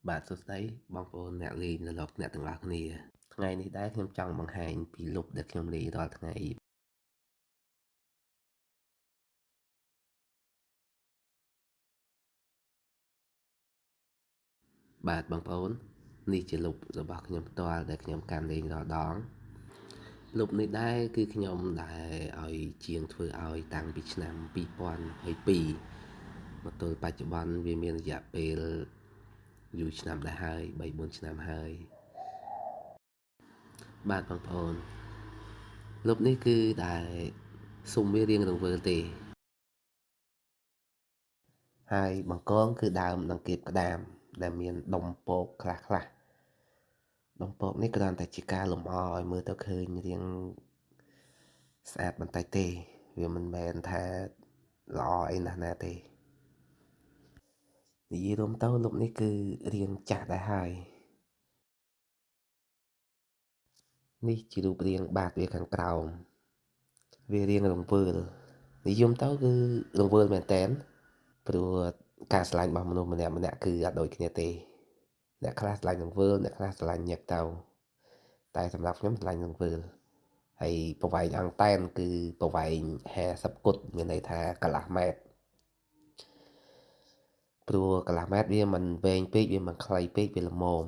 បាទសួស្តីបងប្អូនអ្នកលេងរលកអ្នកទាំងអស់គ្នាថ្ងៃនេះដែរខ្ញុំចង់បង្ហាញពីលុបដែលខ្ញុំលេងរាល់ថ្ងៃបាទបងប្អូននេះជាលុបរបស់ខ្ញុំផ្ទាល់ដែលខ្ញុំកាន់លេងរាល់ដងលុបនេះដែរគឺខ្ញុំដែលឲ្យជាងធ្វើឲ្យតាំងពីឆ្នាំ2022មកទល់បច្ចុប្បន្នវាមានរយៈពេលយូរឆ្នាំដែរហើយ3 4ឆ្នាំហើយបាទបងប្អូនលុបនេះគឺដែលស៊ុំវារៀងរង្វើលទេហើយបង្កងគឺដើមដង្កៀបក្តាមដែលមានដុំពកខ្លះខ្លះដុំពកនេះគ្រាន់តែជាការលម្អឲ្យមើលទៅឃើញរៀងស្អាតបន្តិចទេវាមិនមែនថាល្អអីណាស់ណាទេនិយាយរួមទៅលុបនេះគឺរៀងចាស់ដែរហើយនេះជារូបរាងបាតវាខាងក្រោមវារៀងរង្វើលនិយមទៅគឺរង្វើលមែនតែនព្រោះការស្រឡាញ់របស់មនុស្សម្នាក់ម្នាក់គឺអត់ដូចគ្នាទេអ្នកខ្លះស្រឡាញ់រង្វើលអ្នកខ្លះស្រឡាញ់ញឹកទៅតែសម្រាប់ខ្ញុំស្រឡាញ់រង្វើលហើយប្រវែងអង់តែនគឺប្រវែង50គត់មានន័យថាកន្លះម៉ែត្រព្រោះកន្លះម៉ែត្រវាមិនវែងពេកវាមិនខ្លីពេកវាល្មម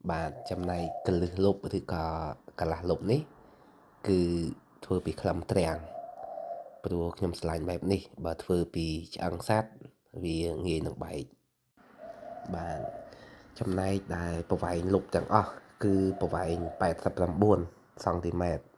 បាទចំណែកកលឹះលុបឬក៏កន្លះលុបនេះគឺធ្វើពីក្លឹមទ្រាំងព្រោះខ្ញុំស្រឡាញ់បែបនេះបើធ្វើពីឆ្អឹងសត្វវាងាយនឹងបែកបាទចំណែកដែលប្រវែងលុបទាំងអស់គឺប្រវែង89សង់ទីម៉ែត្រ